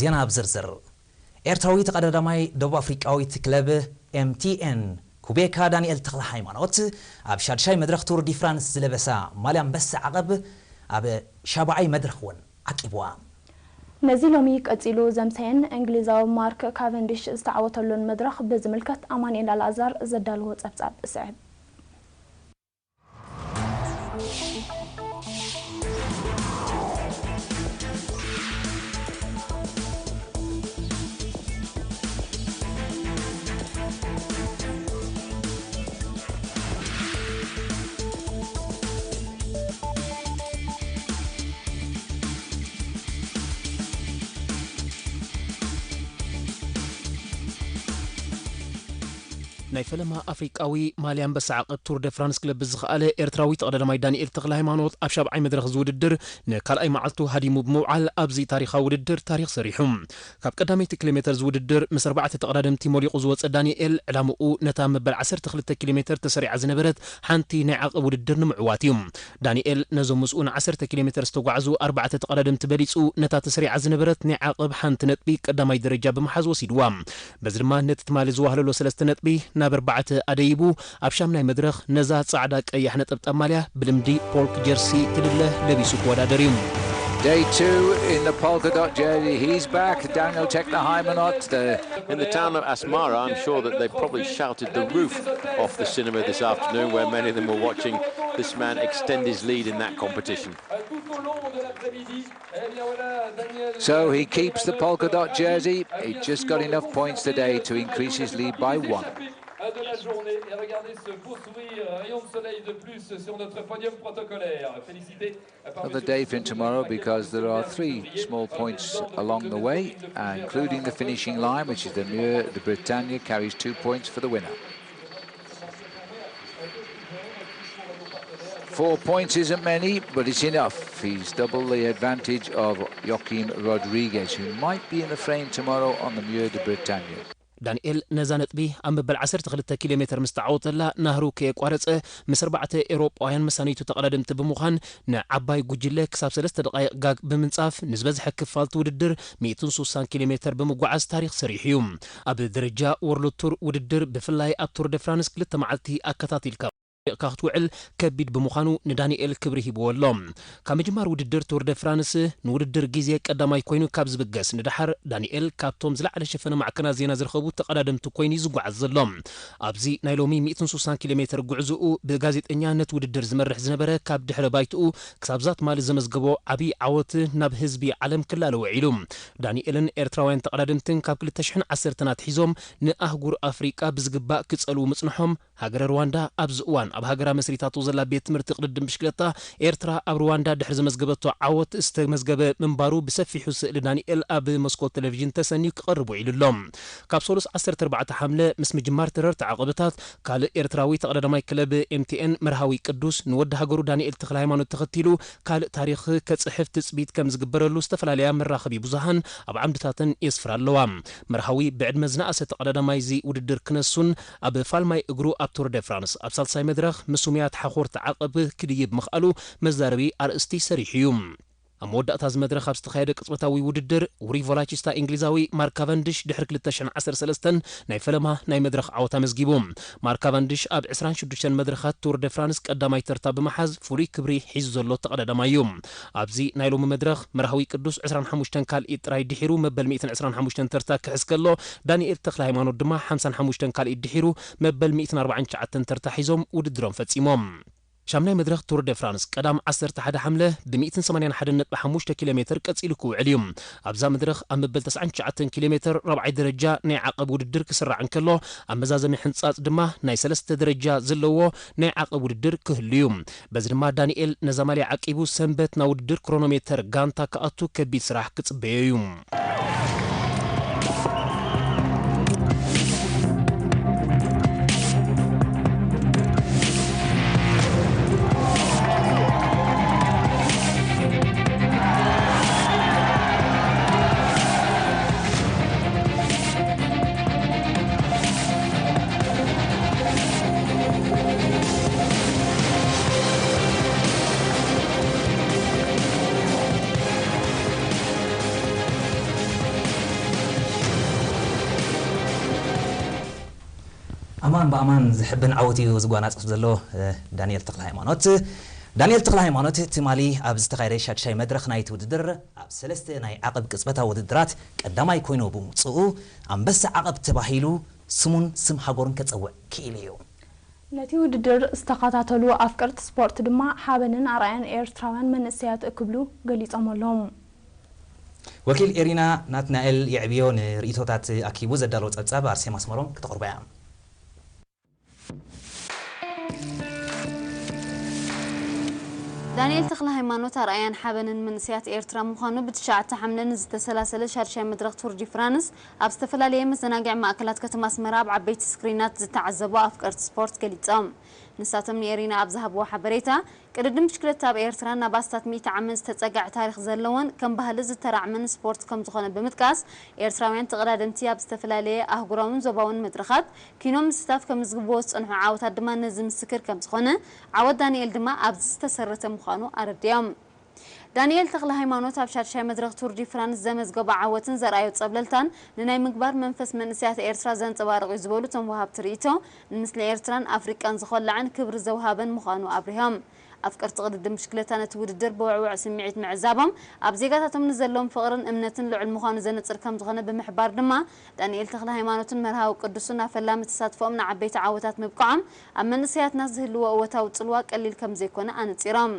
ዜና ብዝርዝር። ኤርትራዊ ተቐዳዳማይ ደቡብ ኣፍሪቃዊት ክለብ ኤምቲኤን ኩቤካ ዳንኤል ተኽለ ሃይማኖት ኣብ ሻድሻይ መድረኽ ቱር ዲ ፍራንስ ዝለበሳ ማልያ ኣንበሳ ዓቐብ ኣብ ሻብዓይ መድረኽ እውን ዓቂብዋ። ነዚ ሎሚ ቀጺሉ ዘምሰየን እንግሊዛዊ ማርክ ካቨንዲሽ ዝተዓወተሉን መድረኽ ብዝምልከት ኣማኑኤል ኣልኣዛር ዘዳለዎ ጸብጻብ ስዕብ። ናይ ፈለማ ኣፍሪቃዊ ማልያ ኣንበሳ ዓቐብ ቱር ደ ፍራንስ ክለብስ ዝኸኣለ ኤርትራዊ ተቐዳዳማይ ዳንኤል ተኽለ ሃይማኖት ኣብ ሻብዓይ መድረኽ እዚ ውድድር ንካልኣይ መዓልቱ ሃዲሙ ብምውዓል ኣብዚ ታሪኻዊ ውድድር ታሪኽ ሰሪሑ። ካብ ቀዳመይቲ ኪሎ ሜተር ዝውድድር ምስ ኣርባዕተ ተቐዳደምቲ ሞሊቑ ዝወጸ ዳንኤል፣ ዕላምኡ ነታ መበል ዓሰርተ ክልተ ኪሎ ሜተር ተሰሪዓ ዝነበረት ሓንቲ ናይ ዓቐብ ውድድር ንምዕዋት እዩ። ዳንኤል ነዞም ምስኡ ንዓሰርተ ኪሎ ሜተር ዝተጓዕዙ ኣርባዕተ ተቐዳደምቲ በሊጹ፣ ነታ ተሰሪዓ ዝነበረት ናይ ዓቐብ ሓንቲ ነጥቢ ቀዳማይ ደረጃ ብምሓዝ ወሲድዋ። በዚ ድማ ነቲ ትማሊ ዝዋህለሎ ሰለስተ ነጥቢ ናብ ኣርባዕተ ኣደይቡ፣ ኣብ ሻምናይ መድረኽ ነዛ ጻዕዳ ቀያሕ ነጠብጣብ ማልያ ብልምዲ ፖልክ ጀርሲ ትልለ ለቢሱ ክወዳደር እዩ። Day two in the polka dot jersey. He's back, Daniel Tekneheimanot. The In the town of Asmara, I'm sure that they probably shouted the roof off the cinema this afternoon, where many of them were watching this man extend his lead in that competition. So he keeps the polka dot jersey. He just got enough points today to increase his lead by one. Another day for him tomorrow because there are three small points along the way, uh, including the finishing line, which is the Mur de Bretagne, carries two points for the winner. Four points isn't many, but it's enough. He's double the advantage of Joaquim Rodriguez, who might be in the frame tomorrow on the Mur de Bretagne. ዳንኤል ነዛ ነጥቢ ኣብ መበል ዓሰርተ ክልተ ኪሎ ሜተር ምስ ተዓወተላ፣ ናህሩ ከየቋረጸ ምስ ኣርባዕተ ኤውሮጳውያን መሳንይቱ ተቐዳደምቲ ብምዃን ንዓባይ ጉጅለ ክሳብ ሰለስተ ደቓይቕ ጋግ ብምንጻፍ ንዝበዝሐ ክፋል እቲ ውድድር ሚእትን ስሳን ኪሎ ሜተር ብምጓዓዝ ታሪኽ ሰሪሑ እዩ። ኣብ ደረጃ ወርልድ ቱር ውድድር፣ ብፍላይ ኣብ ቱር ደ ፍራንስ ክልተ መዓልቲ ኣከታቲልካ ክትውዕል ከቢድ ብምዃኑ ንዳንኤል ክብሪ ሂብዎ ኣሎ። ካብ ምጅማር ውድድር ቱር ደ ፍራንስ ንውድድር ግዜ ቀዳማይ ኮይኑ ካብ ዝብገስ ንደሓር፣ ዳንኤል ካብቶም ዝለዓለ ሸፈነ ማዕከናት ዜና ዝረኸቡ ተቐዳደምቲ ኮይኑ እዩ ዝጓዓዝ ዘሎ። ኣብዚ ናይ ሎሚ ሚእትን ስሳን ኪሎ ሜተር ጉዕዞኡ ብጋዜጠኛ ነቲ ውድድር ዝመርሕ ዝነበረ ካብ ድሕረ ባይትኡ ክሳብ ዛ ትማሊ ዘመዝገቦ ዓቢ ዓወት ናብ ህዝቢ ዓለም ክላለ ውዒሉ። ዳንኤልን ኤርትራውያን ተቐዳደምትን ካብ ክልተ ሽሕን ዓሰርተን ኣትሒዞም ንኣህጉር ኣፍሪቃ ብዝግባእ ክጸልዉ ምጽንሖም፣ ሃገረ ሩዋንዳ ኣብዚ እዋን ኣብ ሃገራ መስሪታቶ ዘላ ቤት ትምህርቲ ቅድድም ብሽክለታ ኤርትራ ኣብ ሩዋንዳ ድሕሪ ዘመዝገበቶ ዓወት ዝተመዝገበ ምንባሩ ብሰፊሑ ስእሊ ዳንኤል ኣብ መስኮት ቴሌቪዥን ተሰንዩ ክቐርብ ውዒሉ ኣሎ። ካብ ሰሉስ ዓሰርተ ኣርባዕተ ሓምለ ምስ ምጅማር ተረርቲ ዓቐብታት፣ ካልእ ኤርትራዊ ተቐዳዳማይ ክለብ ኤምቲኤን መርሃዊ ቅዱስ ንወዲ ሃገሩ ዳንኤል ተኽለ ሃይማኖት ተኸቲሉ ካልእ ታሪኽ ከጽሕፍ ትጽቢት ከም ዝግበረሉ ዝተፈላለያ መራኸቢ ብዙሃን ኣብ ዓምድታተን የስፍራ ኣለዋ። መርሃዊ ብዕድመ ዝነኣሰ ተቐዳዳማይ እዚ ውድድር ክነሱን ኣብ ፋልማይ እግሩ ኣብ ቱር ደ ፍራንስ ኣብ ሳልሳይ መድረኽ ምስ ሱሙያት ሓኾርቲ ዓቐብ ክድይብ ምኽኣሉ መዛረቢ ኣርእስቲ ሰሪሑ እዩ። ኣብ መወዳእታ እዚ መድረኽ ኣብ ዝተኻየደ ቅጽበታዊ ውድድር፣ ውሩይ ቮላቺስታ እንግሊዛዊ ማርክ ካቨንድሽ ድሕሪ ክልተ ሽሕን ዓሰርተ ሰለስተን ናይ ፈለማ ናይ መድረኽ ዓወት ኣመዝጊቡ። ማርክ ካቨንድሽ ኣብ ዕስራን ሽዱሽተን መድረኻት ቱር ደ ፍራንስ ቀዳማይ ተርታ ብምሓዝ ፍሉይ ክብሪ ሒዙ ዘሎ ተቐዳዳማይ እዩ። ኣብዚ ናይ ሎሚ መድረኽ፣ መርሃዊ ቅዱስ ዕስራን ሓሙሽተን ካልኢት ጥራይ ድሒሩ መበል ሚእትን ዕስራን ሓሙሽተን ተርታ ክሕዝ ከሎ፣ ዳንኤል ተኽለ ሃይማኖት ድማ ሓምሳን ሓሙሽተን ካልኢት ድሒሩ መበል ሚእትን ኣርባዓን ትሽዓተን ተርታ ሒዞም ውድድሮም ፈጺሞም። ሻምናይ መድረኽ ቱር ደ ፍራንስ ቀዳም ዓሰርተ ሓደ ሓምለ ብ ሚእትን ሰማንያን ሓደን ነጥቢ ሓሙሽተ ኪሎ ሜተር ቀጺሉ ክውዕል እዩ። ኣብዛ መድረኽ ኣብ መበል ተስዓን ትሽዓተን ኪሎ ሜተር ራብዓይ ደረጃ ናይ ዓቐብ ውድድር ክስራዕ እንከሎ፣ ኣብ መዛዘሚ ሕንጻጽ ድማ ናይ ሰለስተ ደረጃ ዘለዎ ናይ ዓቐብ ውድድር ክህሉ እዩ። በዚ ድማ ዳንኤል ነዛ ማልያ ዓቂቡ ሰንበት ናብ ውድድር ክሮኖሜተር ጋንታ ክኣቱ ከቢድ ስራሕ ክጽበዮ እዩ። ኣማን ብኣማን ዝሕብን ዓወት እዩ ዝጓናጸፍ ዘሎ። ዳንኤል ተክለ ሃይማኖት። ዳንኤል ተክለ ሃይማኖት ትማሊ ኣብ ዝተኻየደ ሻድሻይ መድረኽ ናይቲ ውድድር ኣብ ሰለስተ ናይ ዓቐብ ቅጽበታዊ ውድድራት ቀዳማይ ኮይኑ ብምውጽኡ ኣንበሳ ዓቐብ ተባሂሉ ስሙን ስም ሃገሩን ከጸውዕ ክኢሉ እዩ። ነቲ ውድድር ዝተኸታተሉ ኣፍቀርቲ ስፖርት ድማ ሓበንን ኣርኣያን ኤርትራውያን መንእሰያት ክብሉ ገሊጾም ኣለዉ። ወኪል ኤሪና ናትናኤል የዕብዮ ንርእይቶታት ኣኪቡ ዘዳለዎ ጸብጻብ ኣርሴማ ኣስመሮም ክተቕርቦ እያ። ዳንኤል ተኽለሃይማኖት ኣርኣያን ሓበንን መንእሰያት ኤርትራ ምዃኑ ብትሽዓተ ሓምለ ንዝተሰላሰለ ሻድሻይ መድረኽ ቱር ዲ ፍራንስ ኣብ ዝተፈላለየ መዘናግዒ ማእከላት ከተማ ኣስመራ ኣብ ዓበይቲ ስክሪናት ዝተዓዘቡ ኣፍቀርቲ ስፖርት ገሊጾም። ንሳቶም ንኤሪና ኣብ ዝሃብዎ ሓበሬታ፣ ቅድድም ብሽክለታ ኣብ ኤርትራ ናብ ኣስታት ሚእቲ ዓመት ዝተጸግዐ ታሪኽ ዘለዎን ከም ባህሊ ዝተራዕመን ስፖርት ከም ዝኾነ ብምጥቃስ፣ ኤርትራውያን ተቐዳደምቲ ኣብ ዝተፈላለየ ኣህጉራውን ዞባውን መድረኻት ኪኖም ምስታፍ ከም ዝግብዎ ዝጸንሑ ዓወታት ድማ ነዚ ምስክር ከም ዝኾነ፣ ዓወት ዳንኤል ድማ ኣብዚ ዝተሰረተ ምዃኑ ኣረዲኦም። ዳንኤል ተኽለሃይማኖት ኣብ ሻድሻይ መድረኽ ቱር ዲ ፍራንስ ዘመዝገቦ ዓወትን ዘርኣዮ ጸብለልታን ንናይ ምግባር መንፈስ መንእሰያት ኤርትራ ዘንጸባርቕ እዩ ዝበሉ እቶም ወሃብቲ ርእይቶ፣ ንምስሊ ኤርትራን ኣፍሪቃን ዝኾላዕን ክብሪ ዘውሃበን ምዃኑ ኣብሪሆም። ኣፍቀርቲ ቅድድም ብሽክለታ ነቲ ውድድር ብውዕዉዕ ስምዒት ምዕዛቦም፣ ኣብ ዜጋታቶም ንዘለዎም ፍቕርን እምነትን ልዑል ምዃኑ ዘነጽር ከም ዝኾነ ብምሕባር ድማ፣ ዳንኤል ተኽለሃይማኖትን መርሃዊ ቅዱስን ኣብ ፈላሚ ተሳትፎኦም ንዓበይቲ ዓወታት ምብቅዖም፣ ኣብ መንእሰያትና ዝህልዎ እወታዊ ጽልዋ ቀሊል ከም ዘይኮነ ኣነጺሮም።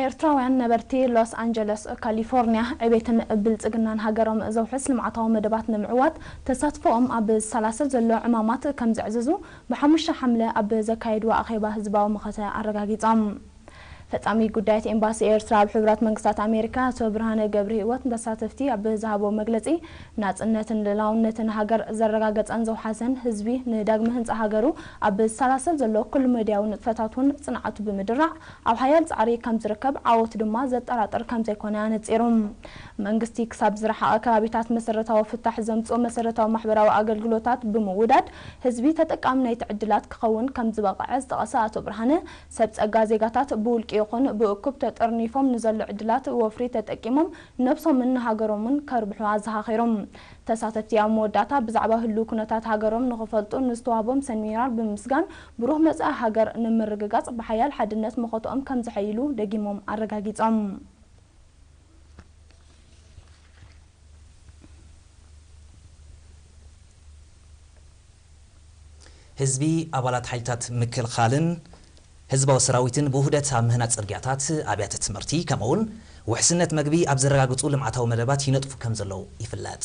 ኤርትራውያን ነበርቲ ሎስ ኣንጀለስ ካሊፎርንያ ዕቤትን ብልጽግናን ሃገሮም ዘውሕስ ልምዓታዊ መደባት ንምዕዋት ተሳትፎኦም ኣብ ዝሰላሰል ዘሎ ዕማማት ከም ዘዕዝዙ ብሓሙሽተ ሓምለ ኣብ ዘካየድዎ ኣኼባ ህዝባዊ መኸተ ኣረጋጊጾም። ፈጻሚ ጉዳያት ኤምባሲ ኤርትራ ኣብ ሕቡራት መንግስታት ኣሜሪካ ኣቶ ብርሃነ ገብረሂወት ንተሳተፍቲ ኣብ ዝሃቦ መግለጺ፣ ናጽነትን ልእላውነትን ሃገር ዘረጋገጸን ዘውሓሰን ህዝቢ ንዳግመ ህንጻ ሃገሩ ኣብ ዝሰላሰል ዘሎ ኩሉ መድያዊ ንጥፈታት እውን ጽንዓቱ ብምድራዕ ኣብ ሓያል ጻዕሪ ከም ዝርከብ ዓወቱ ድማ ዘጠራጥር ከም ዘይኮነ ኣነጺሩ። መንግስቲ ክሳብ ዝረሓቐ ከባቢታት መሰረታዊ ፍታሕ ዘምጽኡ መሰረታዊ ማሕበራዊ ኣገልግሎታት ብምውዳድ ህዝቢ ተጠቃሚ ናይቲ ዕድላት ክኸውን ከም ዝበቕዐ ዝጠቐሰ ኣቶ ብርሃነ፣ ሰብ ጸጋ ዜጋታት ብውልቂ ይኹን ብእኩብ ተጠርኒፎም ንዘሎ ዕድላት ወፍሪ ተጠቂሞም ነብሶምን ንሃገሮምን ከርብሑ ኣዘኻኺሩ። ተሳተፍቲ ኣብ መወዳእታ ብዛዕባ ህሉው ኩነታት ሃገሮም ንኽፈልጡ ንዝተዋህቦም ሰሚናር ብምምስጋን ብሩህ መጻኢ ሃገር ንምርግጋጽ ብሓያል ሓድነት መኸትኦም ከም ዘሐይሉ ደጊሞም ኣረጋጊጾም። ህዝቢ፣ ኣባላት ሓይልታት ምክልኻልን ህዝባዊ ሰራዊትን ብውህደት ኣብ ምህናጽ ጽርግያታት፣ ኣብያተ ትምህርቲ ከምኡውን ውሕስነት መግቢ ኣብ ዘረጋግጹ ልምዓታዊ መደባት ይነጥፉ ከም ዘለዉ ይፍለጥ።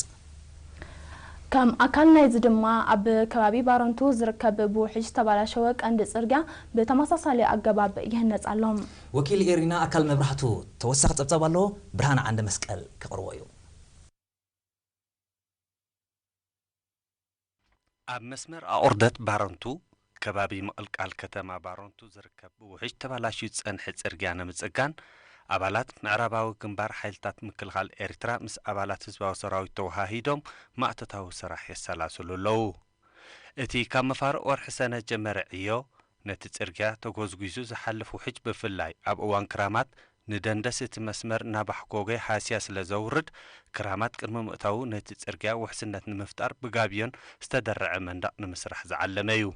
ከም ኣካል ናይዚ ድማ ኣብ ከባቢ ባረንቱ ዝርከብ ብውሕጅ ዝተባላሸወ ቀንዲ ጽርግያ ብተመሳሳሊ ኣገባብ ይህነጽ ኣሎ። ወኪል ኤሪና ኣካል መብራህቱ ተወሳኺ ጸብጻብ ኣለዎ፣ ብርሃነ ዓንደ መስቀል ከቕርቦ እዩ። ኣብ መስመር ኣቑርደት ባረንቱ፣ ከባቢ ምቕልቃል ከተማ ባረንቱ ዝርከብ ብውሕጅ ተባላሽዩ ዝጸንሐ ጽርግያ ንምጽጋን፣ ኣባላት ምዕራባዊ ግንባር ሓይልታት ምክልኻል ኤርትራ ምስ ኣባላት ህዝባዊ ሰራዊት ተወሃሂዶም ማእቶታዊ ስራሕ የሰላስሉ ኣለዉ። እቲ ካብ መፋርቕ ወርሒ ሰነ ጀመረ ዕዮ፣ ነቲ ጽርግያ ተጎዝጒዙ ዝሓልፍ ውሕጅ ብፍላይ ኣብ እዋን ክራማት ንደንደስ እቲ መስመር እናባሕጎገ ሃስያ ስለ ዘውርድ፣ ክራማት ቅድሚ ምእታዉ ነቲ ጽርግያ ውሕስነት ንምፍጣር ብጋብዮን ዝተደርዐ መንደቕ ንምስራሕ ዝዓለመ እዩ።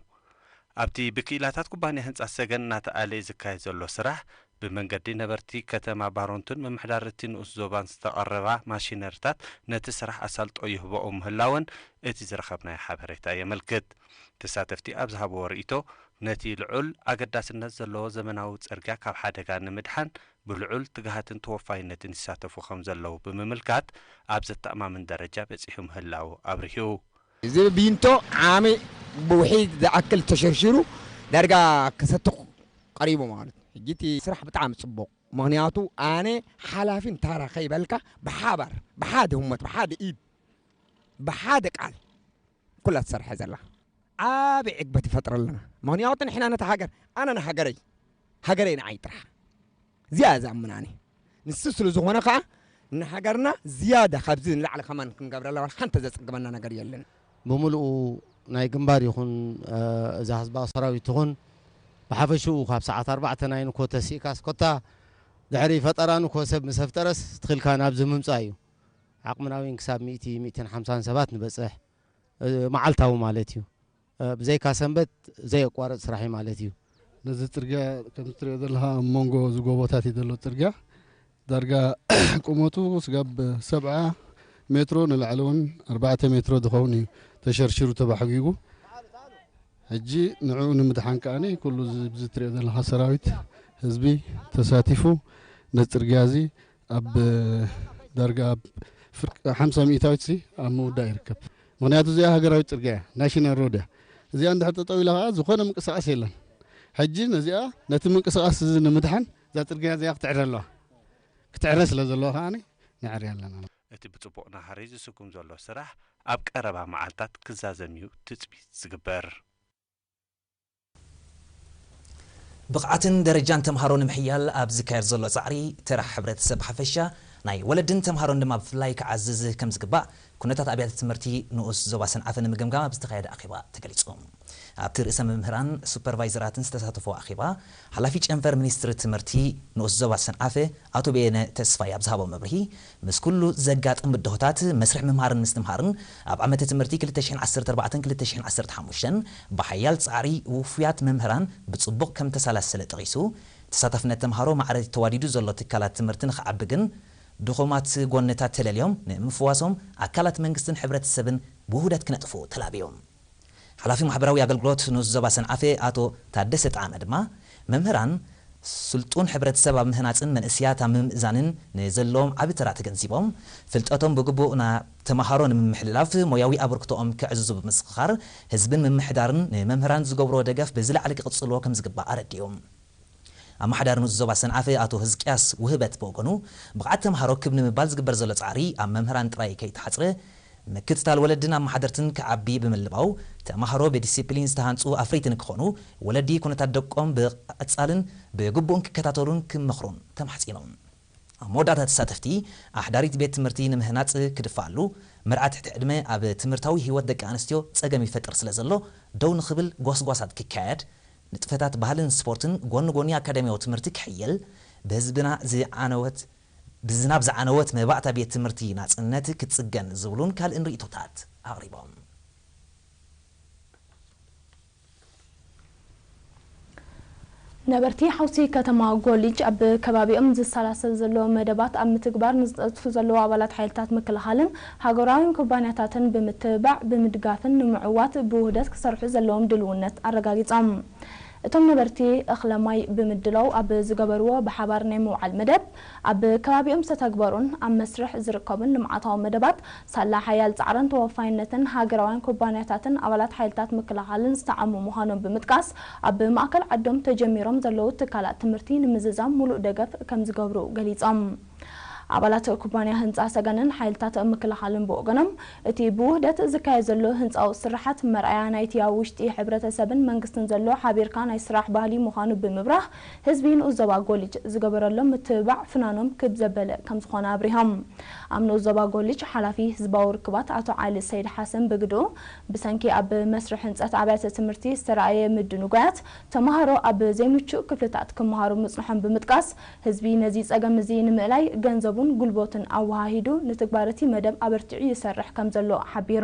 ኣብቲ ብክኢላታት ኩባንያ ህንጻት ሰገን እናተኣለየ ዝካየድ ዘሎ ስራሕ፣ ብመንገዲ ነበርቲ ከተማ ባሮንቱን ምምሕዳር እቲ ንኡስ ዞባን ዝተቐረባ ማሽነሪታት ነቲ ስራሕ ኣሳልጦ ይህብኦ ምህላወን እቲ ዝረኸብናዮ ሓበሬታ የመልክት። ተሳተፍቲ ኣብ ዝሃብዎ ርእይቶ፣ ነቲ ልዑል ኣገዳስነት ዘለዎ ዘመናዊ ጽርግያ ካብ ሓደጋ ንምድሓን ብልዑል ትግሃትን ተወፋይነትን ይሳተፉ ከም ዘለዉ ብምምልካት፣ ኣብ ዘተኣማምን ደረጃ በጺሑ ምህላዉ ኣብሪሁ። እዚ ቢንቶ ዓሚ ብውሒ ዝኣክል ተሸርሺሩ ዳርጋ ክሰትቕ ቀሪቡ ማለት እዩ። ሕጂ እቲ ስራሕ ብጣዕሚ ጽቡቕ። ምኽንያቱ ኣነ ሓላፊን ታራ ከይበልካ ብሓባር፣ ብሓደ ህሞት፣ ብሓደ ኢድ፣ ብሓደ ቃል ኩላ ትሰርሐ ዘላ ዓቢ ዕግበት ይፈጥረልና። ምኽንያቱ ንሕና ነታ ሃገር፣ ኣነ ንሃገረይ፣ ሃገረይ ንዓይ ጥራሕ። እዚኣ እያ ዝኣምን ኣነ። ንሱ ስለ ዝኾነ ከኣ ንሃገርና ዝያዳ ካብዚ ንላዕሊ ከማን ክንገብረላ ዋላ ሓንቲ ዘጸግመና ነገር የለን። ብምሉኡ ናይ ግንባር ይኹን እዛ ህዝባዊ ሰራዊት ይኹን ብሓፈሽኡ ካብ ሰዓት ኣርባዕተ ናይ ንኮ ተሲእካስ ኮታ ድሕሪ ፈጠራ ንኮ ሰብ ምስ ኣፍጠረስ ትኽልካ ናብዚ ምምጻእ እዩ። ዓቕምና እውን ክሳብ ሚእቲ፣ ሚእትን ሓምሳን ሰባት ንበጽሕ፣ እ፣ መዓልታዊ ማለት እዩ። እ፣ ብዘይካ ሰንበት ዘየቋርጽ ስራሕ እዩ ማለት እዩ። ነዚ ጽርግያ ከም እትሪኦ ዘለኻ ኣብ መንጎ እዚ ጎቦታት እዩ ዘሎ ጽርግያ። ዳርጋ ቁመቱ ስጋብ ሰብዓ ሜትሮ ንላዕሊ እውን ኣርባዕተ ሜትሮ ዝኸውን እዩ ተሸርሺሩ ተባሕጒጉ። ሕጂ ንዕኡ ንምድሓን ከኣ ኩሉ እዚ ኣብዚ እትሪኦ ዘለኻ ሰራዊት ህዝቢ ተሳቲፉ ነዚ ጽርግያ እዚ ኣብ ዳርጋ ኣብ ፍርቂ ሓምሳ ሚእታዊት ሲ ኣብ ምውዳእ ይርከብ። ምኽንያቱ እዚኣ ሃገራዊት ጽርግያ እያ፣ ናሽናል ሮድ እያ። እዚኣ እንድሕር ጠጠው ኢላ ከኣ ዝኾነ ምንቅስቓስ የለን። ሕጂ ነዚኣ ነቲ ምንቅስቓስ እዚ ንምድሓን እዛ ጽርግያ እዚኣ ክትዕረ ኣለዋ። ክትዕረ ስለ ዘለዋ ከኣ ንዕሪ ኣለና። እቲ ብጽቡቕ ናህሪ ዝስጉም ዘሎ ስራሕ ኣብ ቀረባ መዓልታት ክዛዘም እዩ ትጽቢት ዝግበር። ብቕዓትን ደረጃን ተምሃሮ ንምሕያል ኣብ ዝካየድ ዘሎ ጻዕሪ፣ ተራ ሕብረተሰብ ብሓፈሻ፣ ናይ ወለድን ተምሃሮን ድማ ብፍላይ ክዓዝዝ ከም ዝግባእ፣ ኩነታት ኣብያተ ትምህርቲ ንኡስ ዞባ ሰንዓፈ ንምግምጋም ኣብ ዝተኻየደ ኣኼባ ተገሊጹ። ኣብቲ ርእሰ መምህራን ሱፐርቫይዘራትን ዝተሳተፎ ኣኼባ፣ ሓላፊ ጨንፈር ሚኒስትሪ ትምህርቲ ንኡስ ዞባ ሰንዓፈ ኣቶ በየነ ተስፋይ ኣብ ዝሃቦ መብርሂ፣ ምስ ኩሉ ዘጋጥም ብድሆታት መስርሕ ምምሃርን ምስትምሃርን ኣብ ዓመተ ትምህርቲ ክልተ ሽሕን ዓሰርተ ኣርባዕተን ክልተ ሽሕን ዓሰርተ ሓሙሽተን ብሓያል ጻዕሪ ውፉያት መምህራን ብጽቡቕ ከም ተሰላሰለ ጠቒሱ፣ ተሳታፍነት ተምሃሮ ማዕረ ተዋዲዱ ዘሎ ትካላት ትምህርቲ ንኽዓቢ ግን ድኹማት ጎንታት ተለልዮም ንምፍዋሶም ኣካላት መንግስትን ሕብረተሰብን ብውህደት ክነጥፉ ተላብዮም። ሓላፊ ማሕበራዊ ኣገልግሎት ንኡስ ዞባ ሰንዓፈ ኣቶ ታደሰ ጣዕመ ድማ፣ መምህራን ስልጡን ሕብረተሰብ ኣብ ምህናጽን መንእስያት ኣብ ምምእዛንን ንዘለዎም ዓቢ ተራ ተገንዚቦም፣ ፍልጠቶም ብግቡእ ናብ ተምሃሮ ንምምሕልላፍ ሞያዊ ኣበርክቶኦም ከዕዝዙ ብምስኽኻር፣ ህዝብን ምምሕዳርን ንመምህራን ዝገብሮ ደገፍ ብዝለዓለ ክቕጽልዎ ከም ዝግባእ ኣረዲኦም። ኣመሓዳሪ ንኡስ ዞባ ሰንዓፈ ኣቶ ህዝቅያስ ውህበት ብወገኑ፣ ብቕዓት ተምሃሮ ክብ ንምባል ዝግበር ዘሎ ጻዕሪ ኣብ መምህራን ጥራይ ከይተሓጽረ፣ ምክትታል ወለድን ኣመሓደርትን ክዓቢ ብምልባው፣ ተምሃሮ ብዲሲፕሊን ዝተሃንጹ ኣፍረይቲ ንክኾኑ፣ ወለዲ ኩነታት ደቆም ብቐጻልን ብግቡእን ክከታተሉን ክመኽሩን ተማሕጺኖም። ኣብ መወዳእታ ተሳተፍቲ፣ ኣሕዳሪት ቤት ትምህርቲ ንምህናጽ ክድፋኣሉ፣ መርዓ ትሕቲ ዕድመ ኣብ ትምህርታዊ ህይወት ደቂ ኣንስትዮ ጸገም ይፈጥር ስለ ዘሎ፣ ደው ንኽብል ጎስጓሳት ክካየድ፣ ንጥፈታት ባህልን ስፖርትን ጎኒ ጎኒ ኣካዳሚያዊ ትምህርቲ ክሕየል፣ ብህዝብና ዝዓነወት፣ ብዝናብ ዝዓነወት መባእታ ቤት ትምህርቲ ናጽነት ክትጽገን ዝብሉን ካልእን ርእይቶታት ኣቕሪቦም። ነበርቲ ሓውሲ ከተማ ጎሊጅ ኣብ ከባቢኦም ዝሰላሰል ዘሎ መደባት ኣብ ምትግባር ንዝነጥፉ ዘለዉ ኣባላት ሓይልታት ምክልኻልን ሃገራውያን ኩባንያታትን ብምትብባዕ ብምድጋፍን ንምዕዋት ብውህደት ክሰርሑ ዘለዎም ድልውነት ኣረጋጊጾም። እቶም ነበርቲ እኽለ ማይ ብምድላው ኣብ ዝገበርዎ ብሓባር ናይ ምውዓል መደብ፣ ኣብ ከባቢኦም ዝተተግበሩን ኣብ መስርሕ ዝርከቡን ልምዓታዊ መደባት ሳላ ሓያል ጻዕርን ተወፋይነትን ሃገራውያን ኩባንያታትን ኣባላት ሓይልታት ምክልኻልን ዝተዓሙ ምዃኖም ብምጥቃስ፣ ኣብ ማእከል ዓዶም ተጀሚሮም ዘለዉ ትካላት ትምህርቲ ንምዝዛም ሙሉእ ደገፍ ከም ዝገብሩ ገሊጾም። ኣባላት ኩባንያ ህንጻ ሰገንን ሓይልታት ምክልኻልን ብወገኖም፣ እቲ ብውህደት ዝካየድ ዘሎ ህንጻዊ ስርሓት መርኣያ ናይቲ ኣብ ውሽጢ ሕብረተሰብን መንግስትን ዘሎ ሓቢርካ ናይ ስራሕ ባህሊ ምዃኑ ብምብራህ፣ ህዝቢ ንኡስ ዞባ ጎሊጅ ዝገበረሎም ምትብባዕ ፍናኖም ክብ ዘበለ ከም ዝኾነ ኣብሪሆም። ኣብ ንኡስ ዞባ ጎሊጅ ሓላፊ ህዝባዊ ርክባት ኣቶ ዓሊ ሰይድ ሓሰን ብግድኡ፣ ብሰንኪ ኣብ መስርሕ ህንጸት ኣብያተ ትምህርቲ ዝተራእየ ምድንጓያት፣ ተምሃሮ ኣብ ዘይምቹእ ክፍልታት ክመሃሩ ምጽንሖም ብምጥቃስ፣ ህዝቢ ነዚ ጸገም እዚ ንምእላይ ገንዘቡን ጉልበቱን ኣወሃሂዱ ንትግባር እቲ መደብ ኣበርቲዑ ይሰርሕ ከም ዘሎ ሓቢሩ።